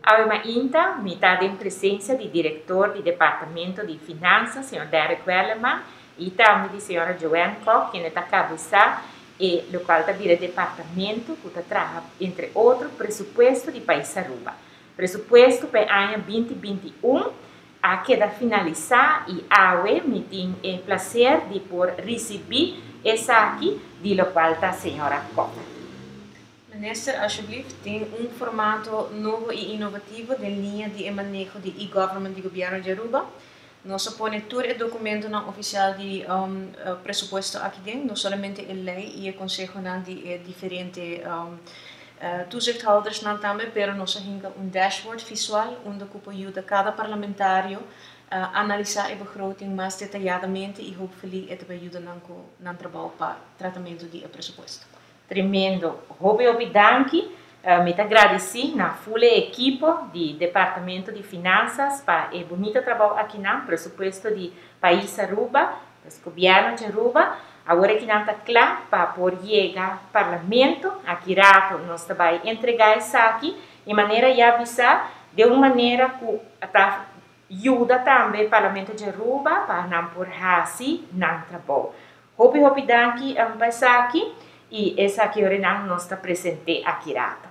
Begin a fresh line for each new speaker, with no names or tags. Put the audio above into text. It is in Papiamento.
Awe mainta, mi ta den presencia di director di Departamento di Finansa, señor Derek Werleman, y tambe di señora Joanne Kock, kende ta cabeza e locual ta bira departamento cu ta traha, entre otro, presupuesto di pais Aruba. Presupuesto pa aña 2021 a keda finalisa y awe mi tin e placer di por ricibi esaki di locual ta señora Kock.
Minister, alsjeblieft, tin un formato nobo y innovativo den liña di maneho di e-government di gobierno di Aruba. Nos a pone tur e documentonan oficial di presupuesto aki den, no solamente e ley y e conseho di diferente toezichthouders nan tambe, pero nos a hinca un dashboard visual unda cu por yuda cada parlamentario analisa e begroting mas detayadamente y hopefully e ta yuda nan cu nan trabou pa tratamento di presupuesto.
Tremendo. Hopi hopi danki. Mi ta gradici na full ekipo di Departamento di Finanzas pa e bunita trabou aki na presupuesto di pais Aruba, gobierno di Aruba. Awor aki nan ta cla pa por yega parlamento. Aki rato nos ta bay entrega esaki di manera ya bisa di un manera cu ta yuda tambe parlamento di Aruba pa nan por hasi nan trabou. Hopi hopi danki pa esaki y esaki ora nan nos ta presente aki rato.